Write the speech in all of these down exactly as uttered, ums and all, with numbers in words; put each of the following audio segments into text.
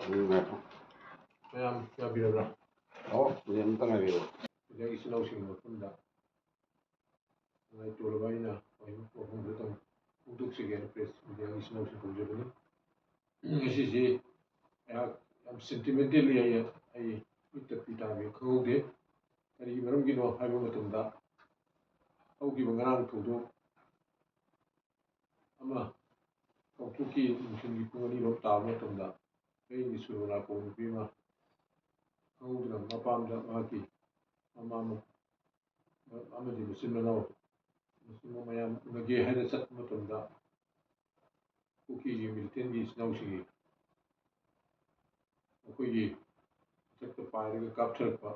ꯎꯝ, ꯉꯥꯏꯈꯣ꯫ ꯃꯌꯥꯝ ꯌꯥꯕꯤꯔꯕ꯭ꯔꯥ? ꯑꯣ, ꯃꯌꯥꯝ ꯑꯝꯇ ꯉꯥꯏꯕꯤꯔꯣ꯫ ꯃꯤꯗꯤꯌꯥꯒꯤ ꯏꯆꯤꯜ ꯏꯅꯥꯎꯁꯤꯡꯒꯤ ꯃꯐꯝꯗ ꯇꯉꯥꯏ ꯇꯣꯔꯕ ꯑꯩꯅ ꯋꯥꯍꯩ ꯋꯥꯐꯝ ꯈꯔꯇꯪ ꯐꯣꯡꯗꯣꯛꯆꯒꯦꯅ ꯄ꯭ꯔꯦꯁ ꯃꯤꯗꯤꯌꯥꯒꯤ ꯏꯆꯤꯜ ꯏꯅꯥꯎꯁꯤꯡ ꯀꯧꯖꯕꯅꯤ꯫ ꯉꯁꯤꯁꯦ ꯑꯩꯍꯥꯛ ꯌꯥꯝ ꯁꯦꯟꯇꯤꯃꯦꯟꯇꯦꯜꯂꯤ ꯑꯩ, ꯑꯩ ꯃꯤꯠ ꯇꯞꯄꯤ ꯇꯥꯕꯤ ꯈꯪꯍꯧꯗꯦ꯫ ꯀꯔꯤꯒꯤ ꯃꯔꯝꯒꯤꯅꯣ ꯍꯥꯏꯕ ꯃꯇꯝꯗ, ꯍꯧꯈꯤꯕ ꯉꯔꯥꯡ ꯊꯧꯗꯣꯛ ꯑꯃ ꯄꯥꯡꯊꯣꯛꯈꯤ꯫ ꯅꯨꯡꯊꯤꯜꯒꯤ ꯄꯨꯡ ꯑꯅꯤꯔꯣꯝ ꯇꯥꯕ ꯃꯇꯝꯗ ꯍꯌꯦꯡꯒꯤ ꯁꯨꯔꯨ ꯅꯥꯀꯣꯡ ꯅꯨꯄꯤ ꯑꯃ ꯈꯪꯍꯧꯗꯅ ꯃꯄꯥꯝꯗ ꯃꯍꯥꯛꯀꯤ ꯃꯃꯥ ꯑꯃꯗꯤ ꯃꯆꯤꯟ ꯃꯅꯥꯎ, ꯃꯆꯤꯟ ꯃꯅꯥꯎ ꯃꯌꯥꯝ ꯎꯅꯒꯦ ꯍꯥꯏꯅ ꯆꯠꯄ ꯃꯇꯝꯗ, ꯀꯨꯀꯤꯒꯤ ꯃꯤꯂꯤꯇꯦꯟꯒꯤ ꯏꯆꯤꯟ ꯏꯅꯥꯎꯁꯤꯡꯒꯤ ꯃꯈꯣꯏꯒꯤ ꯃꯊꯛꯇ ꯄꯥꯏꯔꯒ ꯀꯥꯞꯊꯔꯛꯄ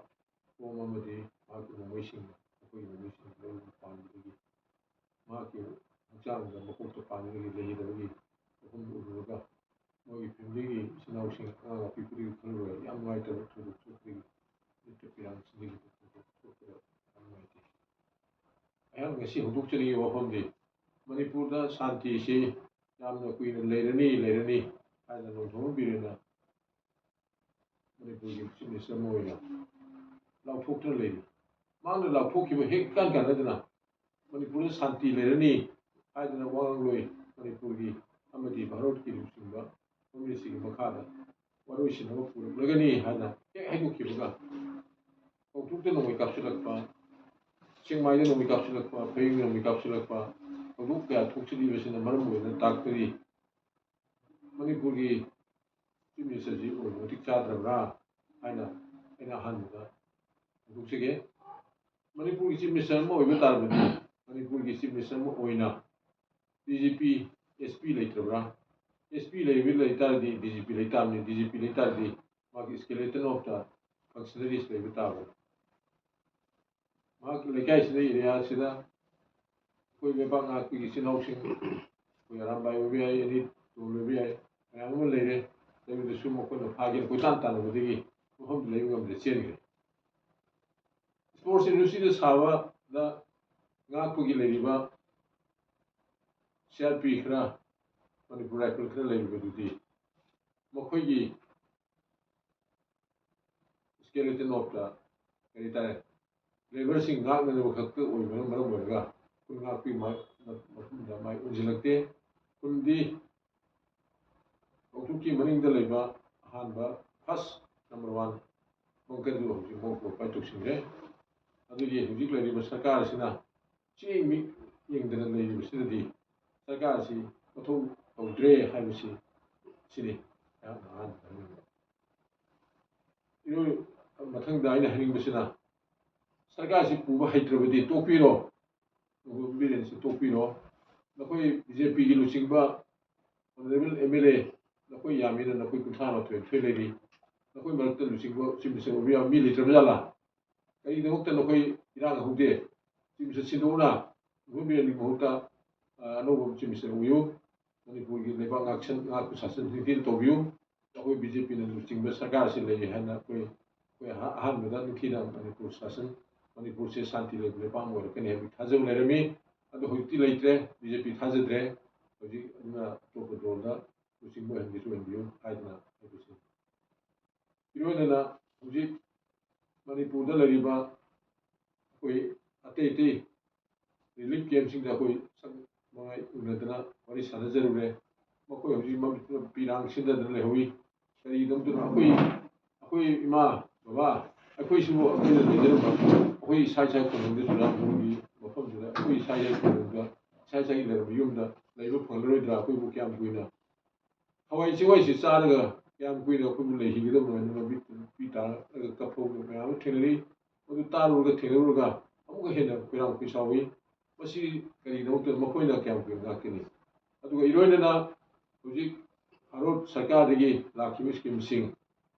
ꯕꯣꯝ ꯑꯃꯗꯤ ꯃꯍꯥꯛꯀꯤ ꯅꯣꯡꯃꯩꯁꯤꯡꯅ, ꯃꯈꯣꯏꯒꯤ ꯅꯣꯡꯃꯩꯁꯤꯡꯅ ꯂꯧꯕ ꯄꯥꯟꯕꯗꯒꯤ ꯃꯍꯥꯛꯀꯤ ꯍꯛꯆꯥꯡꯗ ꯃꯀꯣꯛꯇ ꯄꯥꯟꯕꯗꯒꯤ ꯂꯩꯈꯤꯗꯕꯒꯤ ꯃꯐꯝꯗꯨ ꯎꯔꯨꯔꯒ ꯃꯣꯏꯒꯤ ꯐꯦꯃꯤꯂꯤꯒꯤ ꯏꯆꯤꯟ ꯏꯅꯥꯎꯁꯤꯡ ꯑꯉꯥꯡ ꯑꯄꯤꯛꯄꯗꯒꯤ ꯈꯜꯂꯨꯔꯒ ꯌꯥꯝ ꯅꯨꯡꯉꯥꯏꯇꯕ ꯊꯧꯗꯣꯛ ꯊꯣꯛꯄꯗꯒꯤ ꯃꯤꯠꯇ ꯄꯤꯔꯥꯡ ꯆꯤꯡꯁꯤꯜꯂꯤꯕ ꯊꯧꯗꯣꯛ ꯊꯣꯛꯄꯗ ꯌꯥꯝ ꯅꯨꯡꯉꯥꯏꯇꯦ꯫ ꯑꯩꯍꯥꯛ ꯉꯁꯤ ꯍꯧꯗꯣꯛꯆꯅꯤꯡꯉꯤꯕ ꯋꯥꯐꯝꯗꯤ ꯃꯅꯤꯄꯨꯔꯗ ꯁꯥꯟꯇꯤꯁꯤ ꯌꯥꯝꯅ ꯀꯨꯏꯅ ꯂꯩꯔꯅꯤ, ꯂꯩꯔꯅꯤ ꯍꯥꯏꯅ ꯅꯣꯡꯊꯣꯝꯕꯝ ꯕꯤꯔꯦꯟꯅ ꯃꯅꯤꯄꯨꯔꯒꯤ ꯆꯤꯐ ꯃꯤꯅꯤꯁꯇꯔ ꯑꯃ ꯑꯣꯏꯅ ꯂꯥꯎꯊꯣꯛꯇꯨꯅ ꯂꯩꯔꯤ꯫ ꯃꯍꯥꯛꯅ ꯂꯥꯎꯊꯣꯛꯈꯤꯕ ꯍꯦꯛ ꯏꯀꯥꯟ ꯀꯥꯟꯅꯗꯅ ꯃꯅꯤꯄꯨꯔꯗ ꯁꯥꯟꯇꯤ ꯂꯩꯔꯅꯤ ꯍꯥꯏꯗꯅ ꯋꯥ ꯉꯥꯡꯂꯣꯏ ꯃꯅꯤꯄꯨꯔꯒꯤ ꯑꯃꯗꯤ ꯚꯥꯔꯠꯀꯤ ꯂꯨꯆꯤꯡꯕ ꯍꯣꯝ ꯃꯤꯅꯤꯁꯇ꯭ꯔꯤꯒꯤ ꯃꯈꯥꯗ ꯋꯥꯔꯣꯏꯁꯤꯟ ꯑꯃ ꯄꯨꯔꯛꯂꯒꯅꯤ ꯍꯥꯏꯅ ꯍꯦꯛ ꯍꯥꯏꯗꯣꯛꯈꯤꯕꯒ ꯀꯣꯡꯊꯣꯛꯇ ꯅꯣꯡꯃꯩ ꯀꯥꯞꯁꯤꯜꯂꯛꯄ, ꯆꯤꯡꯃꯥꯏꯗ ꯅꯣꯡꯃꯩ ꯀꯥꯞꯁꯤꯜꯂꯛꯄ, ꯐꯌꯦꯡꯗ ꯅꯣꯡꯃꯩ ꯀꯥꯞꯁꯤꯜꯂꯛꯄ ꯊꯧꯗꯣꯛ ꯀꯌꯥ ꯊꯣꯛꯆꯤꯜꯂꯤꯕꯁꯤꯅ ꯃꯔꯝ ꯑꯣꯏꯗꯨꯅ ꯇꯥꯛꯄꯗꯤ ꯃꯅꯤꯄꯨꯔꯒꯤ ꯆꯤꯐ ꯃꯤꯅꯤꯁꯇꯔꯁꯤ ꯑꯣꯏꯕ ꯃꯇꯤꯛ ꯆꯥꯗ꯭ꯔꯕ꯭ꯔꯥ ꯍꯥꯏꯅ ꯑꯩꯅ ꯑꯍꯥꯟꯕꯗ ꯐꯣꯡꯗꯣꯛꯆꯒꯦ꯫ ꯃꯅꯤꯄꯨꯔꯒꯤ ꯆꯤꯐ ꯃꯤꯅꯤꯁꯇꯔ ꯑꯃ ꯑꯣꯏꯕ ꯇꯥꯔꯕꯗꯤ ꯃꯅꯤꯄꯨꯔꯒꯤ ꯆꯤꯐ ꯃꯤꯅꯤꯁꯇꯔ ꯑꯃ ꯑꯣꯏꯅ D G P, S P ꯂꯩꯇ꯭ꯔꯕ꯭ꯔꯥ? S P ꯂꯩꯕ ꯂꯩ ꯇꯥꯔꯗꯤ ꯗꯤ ꯖꯤ ꯄꯤ ꯂꯩ ꯇꯥꯕꯅꯤ, ꯗꯤ ꯖꯤ ꯄꯤ ꯂꯩ ꯇꯥꯔꯗꯤ ꯃꯥꯒꯤ skeleton of the functionaries ꯂꯩꯕ ꯇꯥꯕꯅꯤ꯫ ꯃꯍꯥꯛꯀꯤ ꯂꯩꯀꯥꯏꯁꯤꯗ, ꯑꯦꯔꯤꯌꯥꯁꯤꯗ ꯑꯩꯈꯣꯏ ꯂꯩꯕꯥꯛ ꯉꯥꯛꯄꯒꯤ ꯏꯆꯤꯜ ꯏꯅꯥꯎꯁꯤꯡ, ꯑꯩꯈꯣꯏ ꯑꯔꯥꯝꯕꯥꯏ ꯑꯣꯏꯕ ꯌꯥꯏ, ꯑꯦꯅꯤ ꯇꯣꯜ ꯑꯣꯏꯕ ꯌꯥꯏ, ꯃꯌꯥꯝ ꯑꯃ ꯂꯩꯔꯦ꯫ ꯂꯩꯕꯗꯁꯨ ꯃꯈꯣꯏꯅ ꯐꯥꯒꯦꯅ ꯀꯣꯏꯇꯥꯟ ꯇꯥꯟꯅꯕꯗꯒꯤ ꯃꯐꯝꯗꯨ ꯂꯩꯕ ꯉꯝꯗ꯭ꯔꯦ, ꯆꯦꯟꯈ꯭ꯔꯦ꯫ ꯏꯁꯄꯣꯔꯠꯁ ꯏꯟꯗꯁꯇ꯭ꯔꯤꯗ ꯁꯥꯕꯗ ꯉꯥꯛꯄꯒꯤ ꯂꯩꯔꯤꯕ ꯁꯤ ꯑꯥꯔ ꯄꯤ ꯈꯔ, ꯃꯅꯤꯄꯨꯔ ꯔꯥꯏꯐꯜ ꯈꯔ ꯂꯩꯔꯤꯕꯗꯨꯗꯤ ꯃꯈꯣꯏꯒꯤ skeleton of the, ꯀꯔꯤ ꯍꯥꯏꯇꯥꯔꯦ, ꯂꯦꯕꯔꯁꯤꯡ ꯉꯥꯛꯅꯅꯕ ꯈꯛꯇ ꯑꯣꯏꯕꯅ ꯃꯔꯝ ꯑꯣꯏꯔꯒ ꯈꯨꯟ ꯉꯥꯛꯄꯒꯤ ꯃ-, ꯃ-, ꯃꯐꯝꯗ ꯃꯥꯏ ꯑꯣꯟꯁꯤꯜꯂꯛꯇꯦ꯫ ꯈꯨꯟꯗꯤ ꯂꯧꯊꯣꯛꯀꯤ ꯃꯅꯤꯡꯗ ꯂꯩꯕ ꯑꯍꯥꯟꯕ, ꯐꯥꯔꯁ ꯅꯝꯕꯔ ꯋꯥꯟ ꯕꯪꯀꯔꯗꯨ ꯍꯧꯖꯤꯛ ꯃꯣꯏ ꯑꯣꯀꯨꯄꯥꯏ ꯇꯧꯁꯤꯟꯈ꯭ꯔꯦ꯫ ꯑꯗꯨꯒꯤ ꯍꯧꯖꯤꯛ ꯂꯩꯔꯤꯕ ꯁꯔꯀꯥꯔ ꯑꯁꯤꯅ ꯆꯦꯡ ꯃꯤꯠ ꯌꯦꯡꯗꯅ ꯂꯩꯔꯤꯕꯁꯤꯗꯗꯤ ꯁꯔꯀꯥꯔ ꯑꯁꯤ ꯃꯊꯧ ꯇꯧꯗ꯭ꯔꯦ ꯍꯥꯏꯕꯁꯤ ꯁꯤꯅꯤ ꯑꯩꯍꯥꯛꯅ ꯑꯍꯥꯟꯕ ꯍꯥꯏꯅꯤꯡꯕ꯫ ꯏꯔꯣꯏ-, ꯃꯊꯪꯗ ꯑꯩꯅ ꯍꯥꯏꯅꯤꯡꯕꯁꯤꯅ, ꯁꯔꯀꯥꯔꯁꯤ ꯄꯨꯕ ꯍꯩꯇ꯭ꯔꯕꯗꯤ ꯇꯣꯛꯄꯤꯔꯣ, ꯕꯤꯔꯦꯟꯁꯤ ꯇꯣꯛꯄꯤꯔꯣ꯫ ꯅꯈꯣꯏ ꯕꯤ ꯖꯦ ꯄꯤꯒꯤ ꯂꯨꯆꯤꯡꯕ ꯑꯣꯅꯔꯦꯕꯜ ꯑꯦꯝ ꯑꯦꯜ ꯑꯦ ꯅꯈꯣꯏ ꯌꯥꯝꯃꯤꯅ ꯅꯈꯣꯏ ꯀꯨꯟꯊ꯭ꯔꯥ ꯃꯥꯊꯣꯏ ꯅꯤꯊꯣꯏ ꯂꯩꯔꯤ, ꯅꯈꯣꯏ ꯃꯔꯛꯇ ꯂꯨꯆꯤꯡꯕ ꯆꯤꯞ ꯃꯤꯅꯤꯁꯇꯔ ꯑꯣꯏꯕ ꯌꯥꯕ ꯃꯤ ꯂꯩꯇ꯭ꯔꯕ ꯖꯥꯠꯂꯥ? ꯀꯔꯤꯒꯤꯗꯃꯛꯇ ꯅꯈꯣꯏ ꯏꯔꯥꯡ ꯍꯧꯗꯦ? ꯆꯤꯞ ꯃꯤꯅꯤꯁꯇꯔ ꯁꯤꯟꯗꯣꯛꯎꯅ, ꯅꯈꯣꯏ ꯕꯤꯔꯦꯟꯒꯤ ꯃꯍꯨꯠꯇ, ꯑ, ꯑꯅꯧꯕ ꯆꯤꯞ ꯃꯤꯅꯤꯁꯇꯔ ꯑꯣꯏꯌꯨ꯫ ꯃꯅꯤꯄꯨꯔꯒꯤ ꯂꯩꯕꯥꯛ ꯉꯥꯛꯁꯟ-, ꯉꯥꯛꯄ ꯁꯥꯁꯟ ꯅꯤꯡꯊꯤꯅ ꯇꯧꯕꯤꯌꯨ꯫ ꯑꯩꯈꯣꯏ ꯕꯤ ꯖꯦ ꯄꯤꯅ ꯂꯨꯆꯤꯡꯕ ꯁꯔꯀꯥꯔꯁꯤ ꯂꯩꯔꯤ ꯍꯥꯏꯅ ꯑꯩꯈꯣꯏ, ꯑꯩꯈꯣꯏ ꯑꯍ-, ꯑꯍꯥꯟꯕꯗ ꯅꯤꯡꯊꯤꯅ ꯃꯅꯤꯄꯨꯔ ꯁꯥꯁꯟ, ꯃꯅꯤꯄꯨꯔꯁꯦ ꯁꯥꯟꯇꯤ ꯂꯩꯕ ꯂꯩꯕꯥꯛ ꯑꯃ ꯑꯣꯏꯔꯛꯀꯅꯤ ꯍꯥꯏꯕꯒꯤ ꯊꯥꯖꯕ ꯂꯩꯔꯝꯃꯤ꯫ ꯑꯗꯣ ꯍꯧꯖꯤꯛꯇꯤ ꯂꯩꯇ꯭ꯔꯦ, ꯕꯤ ꯖꯦ ꯄꯤ ꯊꯥꯖꯗ꯭ꯔꯦ꯫ ꯍꯧꯖꯤꯛ ꯑꯗꯨꯅ ꯑꯇꯣꯞꯄ ꯗꯣꯜꯗ ꯂꯨꯆꯤꯡꯕ ꯑꯣꯏꯍꯟꯒꯦꯁꯨ ꯑꯣꯏꯍꯟꯕꯤꯌꯨ ꯍꯥꯏꯗꯅ ꯑꯩꯈꯣꯏꯁꯦ ꯏꯔꯣꯏꯅꯅ ꯍꯧꯖꯤꯛ ꯃꯅꯤꯄꯨꯔꯗ ꯂꯩꯔꯤꯕ ꯑꯩꯈꯣꯏ ꯑꯇꯩ ꯑꯇꯩ ꯔꯤꯂꯤꯐ ꯀꯦꯝꯞꯁꯤꯡꯗ ꯑꯩꯈꯣꯏ ꯁꯛ ꯃꯥꯏ ꯎꯅꯗꯅ ꯋꯥꯔꯤ ꯁꯥꯟꯅꯖꯔꯨꯔꯦ꯫ ꯃꯈꯣꯏ ꯍꯧꯖꯤꯛ ꯃꯃꯤꯠꯇ ꯄꯤꯔꯥꯡ ꯁꯤꯟꯗꯗꯅ ꯂꯩꯍꯧꯏ꯫ ꯀꯔꯤꯒꯤꯗꯃꯛꯇꯅ ꯑꯩꯈꯣꯏ, ꯑꯩꯈꯣꯏ ꯏꯃꯥ, ꯕꯕꯥ, ꯑꯩꯈꯣꯏꯁꯤꯕꯨ ꯑꯩꯈꯣꯏꯅ ꯂꯩꯖꯔꯝꯕ ꯑꯩꯈꯣꯏ ꯏꯁꯥ ꯏꯁꯥꯒꯤ ꯈꯨꯡꯒꯪꯗ ꯆꯨꯔꯆꯥꯟꯄꯨꯔꯒꯤ ꯃꯐꯝꯁꯤꯗ ꯑꯩꯈꯣꯏ ꯏꯁꯥ ꯏꯁꯥꯒꯤ ꯈꯨꯡꯒꯪꯗ ꯏꯁꯥ ꯏꯁꯥꯒꯤ ꯂꯩꯔꯝꯕ ꯌꯨꯝꯗ ꯂꯩꯕ ꯐꯪꯂꯔꯣꯏꯗ꯭ꯔꯥ? ꯑꯩꯈꯣꯏꯕꯨ ꯀꯌꯥꯝ ꯀꯨꯏꯅ ꯍꯋꯥꯏ ꯆꯦꯡꯋꯥꯏꯁꯤ ꯆꯥꯔꯒ ꯀꯌꯥꯝ ꯀꯨꯏꯅ ꯑꯩꯈꯣꯏꯕꯨ ꯂꯩꯈꯤꯒꯗꯕꯅꯣ ꯍꯥꯏꯅ ꯃꯃꯤꯠ ꯄꯤ ꯇꯥꯔꯒ ꯀꯞꯐꯧꯕ ꯃꯌꯥꯝ ꯑꯃ ꯊꯦꯡꯅꯔꯤ꯫ ꯃꯗꯨ ꯇꯥꯔꯨꯔꯒ ꯊꯦꯡꯅꯔꯨꯔꯒ ꯑꯃꯨꯛꯀ ꯍꯦꯟꯅ ꯈꯣꯏꯔꯥꯡ ꯈꯣꯏꯁꯥꯎꯏ꯫ ꯃꯁꯤ ꯀꯔꯤꯒꯤꯗꯃꯛꯇ ꯃꯈꯣꯏꯅ ꯀꯌꯥꯝ ꯀꯨꯏꯅ ꯉꯥꯛꯀꯅꯤ? ꯑꯗꯨꯒ ꯏꯔꯣꯏꯅꯅ ꯍꯧꯖꯤꯛ ꯚꯥꯔꯠ ꯁꯔꯀꯥꯔꯗꯒꯤ ꯂꯥꯛꯈꯤꯕ ꯁ꯭ꯀꯤꯝꯁꯤꯡ,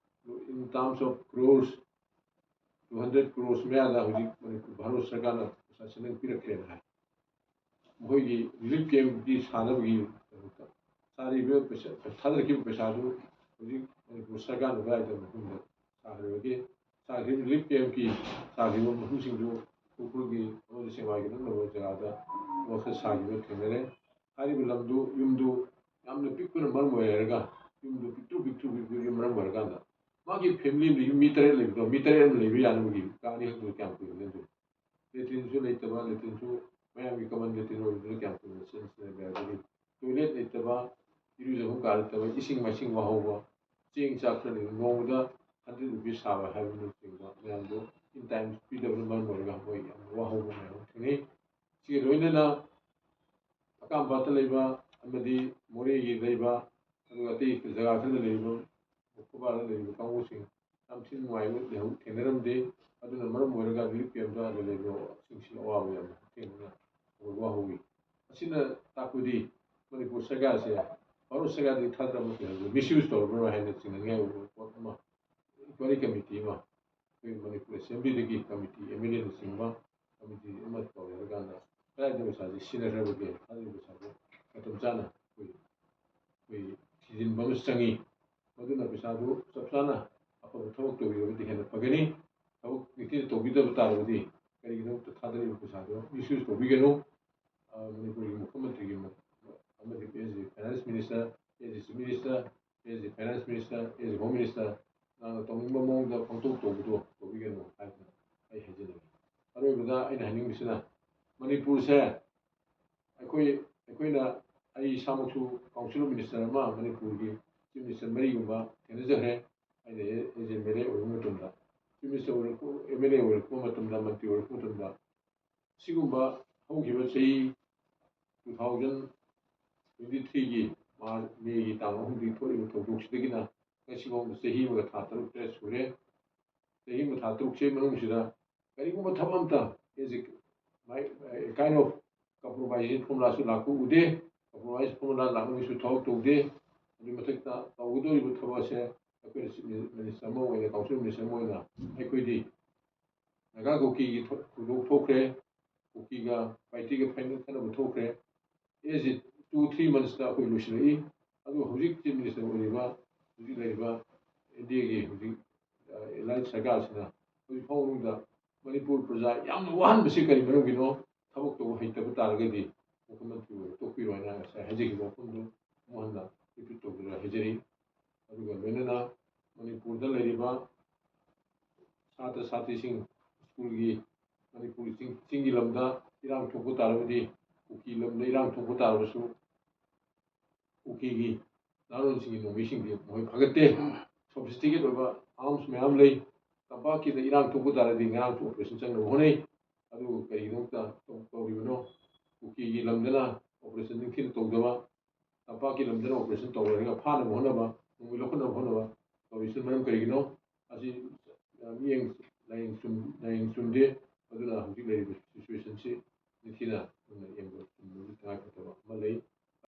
in terms of crores, two hundred crores ꯃꯌꯥꯗ ꯍꯧꯖꯤꯛ ꯃꯅꯤꯄꯨꯔ ꯚꯥꯔꯠ ꯁꯔꯀꯥꯔꯅ ꯄꯩꯁꯥ ꯁꯦꯟꯗꯣꯡ ꯄꯤꯔꯛꯈ꯭ꯔꯦꯅ ꯍꯥꯏ꯫ ꯃꯈꯣꯏꯒꯤ ꯔꯤꯂꯤꯐ ꯀꯦꯝꯞꯀꯤ ꯁꯥꯅꯕꯒꯤꯗꯃꯛꯇ ꯁꯥꯔꯤꯕ ꯄꯩꯁꯥ, ꯊꯥꯗꯔꯛꯈꯤꯕ ꯄꯩꯁꯥꯗꯨ ꯍꯧꯖꯤꯛ ꯃꯅꯤꯄꯨꯔ ꯁꯔꯀꯥꯔꯅ ꯀꯗꯥꯏꯗ ꯃꯐꯝꯗ ꯁꯥꯈ꯭ꯔꯤꯕꯒꯦ? ꯁꯥꯈ꯭ꯔꯤꯕ ꯔꯤꯂꯤꯐ ꯀꯦꯝꯞꯀꯤ ꯁꯥꯈ꯭ꯔꯤꯕ ꯃꯐꯝꯁꯤꯡꯗꯨ ꯎꯈ꯭ꯔꯨꯜꯒꯤ ꯑꯃꯗꯤ ꯁꯦꯛꯃꯥꯏꯒꯤ ꯅꯛꯅꯕ ꯖꯒꯥꯗ ꯃꯈꯣꯏ ꯁꯥꯈꯤꯕ ꯊꯦꯡꯅꯔꯦ꯫ ꯍꯥꯏꯔꯤꯕ ꯂꯝꯗꯨ, ꯌꯨꯝꯗꯨ ꯌꯥꯝꯅ ꯄꯤꯛꯄꯅ ꯃꯔꯝ ꯑꯣꯏꯔꯒ, ꯌꯨꯝꯗꯨ ꯄꯤꯛꯇ꯭ꯔꯨ ꯄꯤꯛꯇ꯭ꯔꯨ ꯄꯤꯛꯄꯒꯤ ꯃꯔꯝ ꯑꯣꯏꯔꯀꯥꯟꯗ ꯃꯥꯒꯤ ꯐꯦꯃꯤꯂꯤ ꯑꯃꯗ ꯃꯤ ꯇꯔꯦꯠ ꯂꯩꯕꯗꯣ, ꯃꯤ ꯇꯔꯦꯠ ꯑꯃ ꯂꯩꯕ ꯌꯥꯅꯕꯒꯤ ꯀꯥ ꯑꯅꯤ ꯈꯛꯇꯗ ꯀꯌꯥꯝ ꯀꯨꯏꯅ ꯂꯦꯟꯗꯣꯏꯅꯣ? ꯂꯦꯇ꯭ꯔꯤꯟꯁꯨ ꯂꯩꯇꯕ, ꯂꯦꯇ꯭ꯔꯤꯟꯁꯨ ꯃꯌꯥꯝꯒꯤ ꯀꯃꯟ ꯂꯦꯇ꯭ꯔꯤꯟ ꯑꯣꯏꯕꯗꯨꯅ ꯀꯌꯥꯝ ꯀꯨꯏꯅ ꯁꯤꯖꯤꯟꯅꯕ ꯌꯥꯒꯅꯤ? ꯇꯣꯏꯂꯦꯠ ꯂꯩꯇꯕ, ꯏꯔꯨꯖꯐꯝ ꯀꯥ ꯂꯩꯇꯕ, ꯏꯁꯤꯡ ꯃꯥꯏꯁꯤꯡ ꯋꯥꯍꯧꯕ, ꯆꯦꯡ ꯆꯥꯛ ꯈꯔ ꯂꯩꯕ, ꯅꯣꯡꯃꯗ ꯍꯟꯗ꯭ꯔꯦꯠ ꯔꯨꯄꯤꯁ ꯁꯥꯕ ꯍꯥꯏꯕꯅꯆꯤꯡꯕ ꯃꯌꯥꯝꯗꯣ ꯏꯟ ꯇꯥꯏꯝ ꯄꯤꯗꯕꯅ ꯃꯔꯝ ꯑꯣꯏꯔꯒ ꯃꯣꯏ ꯌꯥꯝꯅ ꯋꯥꯍꯧꯕ ꯃꯌꯥꯝ ꯑꯃ ꯊꯦꯡꯅꯩ꯫ ꯁꯤꯒ ꯂꯣꯏꯅꯅ ꯑꯀꯥꯝꯄꯥꯠꯇ ꯂꯩꯕ ꯑꯃꯗꯤ ꯃꯣꯔꯦꯒꯤ ꯂꯩꯕ, ꯑꯗꯨꯒ ꯑꯇꯩ ꯖꯒꯥ ꯈꯔꯗ ꯂꯩꯔꯤꯕ, ꯈꯨꯕꯥꯗ ꯂꯩꯔꯤꯕ ꯀꯥꯡꯕꯨꯁꯤꯡ ꯌꯥꯝ ꯊꯤꯅ ꯅꯨꯡꯉꯥꯏꯕ ꯂꯩꯍꯧ-, ꯊꯦꯡꯅꯔꯝꯗꯦ꯫ ꯑꯗꯨꯅ ꯃꯔꯝ ꯑꯣꯏꯔꯒ ꯔꯤꯂꯤꯐ ꯀꯦꯝꯞꯇ ꯂꯩꯔꯤꯕꯁꯤꯡꯁꯤ ꯑꯋꯥꯕ ꯌꯥꯝꯅ ꯊꯦꯡꯅꯅ ꯋꯥꯍꯧꯋꯤ꯫ ꯑꯁꯤꯅ ꯇꯥꯛꯄꯗꯤ ꯃꯅꯤꯄꯨꯔ ꯁꯔꯀꯥꯔꯁꯦ ꯚꯥꯔꯠ ꯁꯔꯀꯥꯔꯗꯒꯤ ꯊꯥꯗꯔ ꯃꯇꯝꯗ ꯃꯤꯁꯌꯨꯁ ꯇꯧꯔꯕ꯭ꯔꯥ ꯍꯥꯏꯅ ꯆꯤꯡꯅꯅꯤꯡꯉꯥꯏ ꯑꯣꯏꯕ ꯄꯣꯠ ꯑꯃ ꯏꯟꯀ꯭ꯋꯥꯏꯔꯤ ꯀꯃꯤꯇꯤ ꯑꯃ ꯑꯩꯈꯣꯏ ꯃꯅꯤꯄꯨꯔ ꯑꯦꯁꯦꯝꯕ꯭ꯂꯤꯗꯒꯤ ꯀꯃꯤꯇꯤ, ꯑꯦꯝ ꯑꯦꯜ ꯑꯦꯅꯆꯤꯡꯕ ꯀꯃꯤꯇꯤ ꯑꯃ ꯇꯧꯔꯀꯥꯟꯗ ꯀꯗꯥꯏꯗ ꯄꯩꯁꯥꯁꯤ ꯁꯤꯖꯤꯟꯅꯈ꯭ꯔꯕꯒꯦ, ꯊꯥꯗꯔꯤꯕ ꯄꯩꯁꯥꯗꯨ ꯃꯇꯝ ꯆꯥꯅ ꯑꯩꯈꯣꯏ, ꯑꯩꯈꯣꯏ ꯊꯤꯖꯤꯟꯕ ꯑꯃꯁꯨ ꯆꯪꯉꯤ꯫ ꯃꯗꯨꯅ ꯄꯩꯁꯥꯗꯨ ꯆꯞ ꯆꯥꯅ ꯑꯐꯕ ꯊꯕꯛ ꯇꯧꯕꯤꯔꯕꯗꯤ ꯍꯦꯟꯅ ꯐꯒꯅꯤ꯫ ꯊꯕꯛ ꯅꯤꯡꯊꯤꯅ ꯇꯧꯕꯤꯗꯕ ꯇꯥꯔꯕꯗꯤ ꯀꯔꯤꯒꯤꯗꯃꯛꯇ ꯊꯥꯗꯔꯤꯕ ꯄꯩꯁꯥꯗꯣ ꯃꯤꯁꯌꯨꯁ ꯇꯧꯕꯤꯒꯅꯨ꯫ ꯑ, ꯃꯅꯤꯄꯨꯔꯒꯤ ꯃꯨꯈ꯭ꯌꯃꯟꯇ꯭ꯔꯤꯒꯤ ꯃ-, ꯑꯃꯗꯤ as a finance minister, as a chief minister, as a finance minister, as a home minister, ꯅꯪꯅ ꯇꯧꯅꯤꯡꯕ ꯃꯑꯣꯡꯗ ꯄꯪꯇꯧ ꯇꯧꯕꯗꯣ ꯇꯧꯕꯤꯒꯅꯨ ꯍꯥꯏꯗꯅ ꯑꯩ ꯍꯥꯏꯖꯅꯤꯡꯉꯤ꯫ ꯑꯔꯣꯏꯕꯗ ꯑꯩꯅ ꯍꯥꯏꯅꯤꯡꯕꯁꯤꯅ, ꯃꯅꯤꯄꯨꯔꯁꯦ ꯑꯩꯈꯣꯏ, ꯑꯩꯈꯣꯏꯅ, ꯑꯩ ꯏꯁꯥꯃꯛꯁꯨ ꯀꯥꯎꯟꯁꯤꯜ ꯑꯣꯐ ꯃꯤꯅꯤꯁꯇꯔ ꯑꯃ ꯃꯅꯤꯄꯨꯔꯒꯤ ꯆꯤꯐ ꯃꯤꯅꯤꯁꯇꯔ ꯃꯔꯤꯒꯨꯝꯕ ꯊꯦꯡꯅꯖꯈ꯭ꯔꯦ꯫ ꯑꯩꯅ ꯑꯦ-, ꯑꯦꯖ ꯑꯦꯝ ꯑꯦꯜ ꯑꯦ ꯑꯣꯏꯕ ꯃꯇꯝꯗ, ꯆꯤꯐ ꯃꯤꯅꯤꯁꯇꯔ ꯑꯣꯏꯔꯛꯄ, ꯑꯦꯝ ꯑꯦꯜ ꯑꯦ ꯑꯣꯏꯔꯛꯄ ꯃꯇꯝꯗ, ꯃꯟꯇ꯭ꯔꯤ ꯑꯣꯏꯔꯛꯄ ꯃꯇꯝꯗ, ꯁꯤꯒꯨꯝꯕ ꯍꯧꯈꯤꯕ ꯆꯍꯤ two thousand twenty threeꯒꯤ ꯃꯥꯔꯆ, ꯃꯦꯒꯤ ꯇꯥꯡ ꯑꯍꯨꯝꯗꯒꯤ ꯊꯣꯛꯂꯤꯕ ꯊꯧꯗꯣꯛꯁꯤꯗꯒꯤꯅ ꯉꯁꯤꯐꯥꯎꯕ ꯆꯍꯤ ꯑꯃꯒ ꯊꯥ ꯇꯔꯨꯛ ꯇꯔꯦꯠ ꯁꯨꯔꯦ꯫ ꯆꯍꯤ ꯑꯃ ꯊꯥ ꯇꯔꯨꯛꯁꯤ ꯃꯅꯨꯡꯁꯤꯗ ꯀꯔꯤꯒꯨꯝꯕ ꯊꯕꯛ ꯑꯃꯇ as a kind of compromise formulaꯁꯨ ꯂꯥꯛꯄ ꯎꯗꯦ꯫ Compromise formula ꯂꯥꯛꯅꯕꯒꯤꯁꯨ ꯊꯕꯛ ꯇꯧꯗꯦ꯫ ꯑꯗꯨꯒꯤ ꯃꯊꯛꯇ ꯇꯧꯒꯗꯧꯔꯤꯕ ꯊꯕꯛ ꯑꯁꯦ ꯑꯩꯈꯣꯏꯅ ꯆꯤꯐ ꯃꯤꯅꯤꯁꯇꯔ ꯑꯃ ꯑꯣꯏꯅ, ꯀꯥꯎꯟꯁꯤꯜ ꯃꯤꯅꯤꯁꯇꯔ ꯑꯃ ꯑꯣꯏꯅ ꯑꯩꯈꯣꯏꯗꯤ ꯅꯥꯒꯥ ꯀꯨꯀꯤꯒꯤ ꯊꯧꯗꯣꯛ ꯊꯣꯛꯈ꯭ꯔꯦ, ꯀꯨꯀꯤꯒ ꯄꯥꯏꯇꯤꯒ ꯈꯠꯅꯕ ꯊꯣꯛꯈ꯭ꯔꯦ꯫ ꯑꯦꯁ ꯇꯨ ꯊ꯭ꯔꯤ ꯃꯟꯁꯇ ꯑꯩꯈꯣꯏ ꯂꯣꯏꯁꯤꯜꯂꯛꯏ꯫ ꯑꯗꯨꯒ ꯍꯧꯖꯤꯛ ꯆꯤꯐ ꯃꯤꯅꯤꯁꯇꯔ ꯑꯣꯏꯔꯤꯕ ꯍꯧꯖꯤꯛ ꯂꯩꯔꯤꯕ ꯏꯟꯗꯤꯌꯥꯒꯤ ꯍꯧꯖꯤꯛ ꯑꯦꯂꯥꯏꯟꯁ ꯁꯔꯀꯥꯔꯁꯤꯅ ꯍꯧꯖꯤꯛ ꯐꯥꯎꯕ ꯃꯅꯨꯡꯗ ꯃꯅꯤꯄꯨꯔ ꯄ꯭ꯔꯖꯥ ꯌꯥꯝꯅ ꯋꯥꯍꯟꯕꯁꯤ ꯀꯔꯤ ꯃꯔꯝꯒꯤꯅꯣ? ꯊꯕꯛ ꯇꯧꯕ ꯍꯩꯇꯕ ꯇꯥꯔꯒꯗꯤ ꯃꯨꯈ꯭ꯌꯃꯟꯇ꯭ꯔꯤ ꯑꯣꯏꯅ ꯇꯣꯛꯄꯤꯔꯣ ꯍꯥꯏꯅ ꯉꯁꯥꯏ ꯍꯥꯏꯖꯈꯤꯕ ꯋꯥꯐꯝꯗꯨ ꯑꯃꯨꯛ ꯍꯟꯅ ꯔꯤꯄꯤꯠ ꯇꯧꯗꯨꯅ ꯍꯥꯏꯖꯔꯤ꯫ ꯑꯗꯨꯒ ꯂꯣꯏꯅꯅ ꯃꯅꯤꯄꯨꯔꯗ ꯂꯩꯔꯤꯕ ꯁꯥꯇ꯭ꯔ ꯁꯥꯇ꯭ꯔꯤꯁꯤꯡ, ꯁ꯭ꯀꯨꯜꯒꯤ, ꯃꯅꯤꯄꯨꯔ ꯆꯤꯡ, ꯆꯤꯡꯒꯤ ꯂꯝꯗ ꯏꯔꯥꯡ ꯊꯣꯛꯄ ꯇꯥꯔꯕꯗꯤ, ꯀꯨꯀꯤ ꯂꯝꯗ ꯏꯔꯥꯡ ꯊꯣꯛꯄ ꯇꯥꯔꯕꯁꯨ, ꯀꯨꯀꯤꯒꯤ ꯅꯍꯥꯔꯣꯜꯁꯤꯡꯒꯤ ꯅꯣꯡꯃꯩꯁꯤꯡꯗꯤ ꯃꯈꯣꯏ ꯐꯒꯠꯇꯦ꯫ Sophisticated ꯑꯣꯏꯕ arms ꯃꯌꯥꯝ ꯂꯩ꯫ ꯇꯝꯄꯥꯛꯀꯤꯗ ꯏꯔꯥꯡ ꯊꯣꯛꯄ ꯇꯥꯔꯗꯤ ꯉꯔꯥꯡꯁꯨ operation ꯆꯪꯅꯕ ꯍꯣꯠꯅꯩ꯫ ꯑꯗꯨꯕꯨ ꯀꯔꯤꯒꯤꯗꯃꯛꯇ ꯇꯧ-, ꯇꯧꯔꯤꯕꯅꯣ? ꯀꯨꯀꯤꯒꯤ ꯂꯝꯗꯅ operation ꯅꯤꯡꯊꯤꯅ ꯇꯧꯗꯕ, ꯇꯝꯄꯥꯛꯀꯤ ꯂꯝꯗꯅ operation ꯇꯧꯔꯒ ꯐꯥꯅꯕ ꯍꯣꯠꯅꯕ, ꯅꯣꯡꯃꯩ ꯂꯧꯈꯠꯅꯕ ꯍꯣꯠꯅꯕ ꯇꯧꯔꯤꯁꯤ ꯃꯔꯝ ꯀꯔꯤꯒꯤꯅꯣ? ꯑꯁꯤ, ꯑ, ꯃꯤꯠꯌꯦꯡ ꯂꯥꯏꯌꯦꯡ ꯆꯨꯝ-, ꯂꯥꯏꯌꯦꯡ ꯆꯨꯝꯗꯦ꯫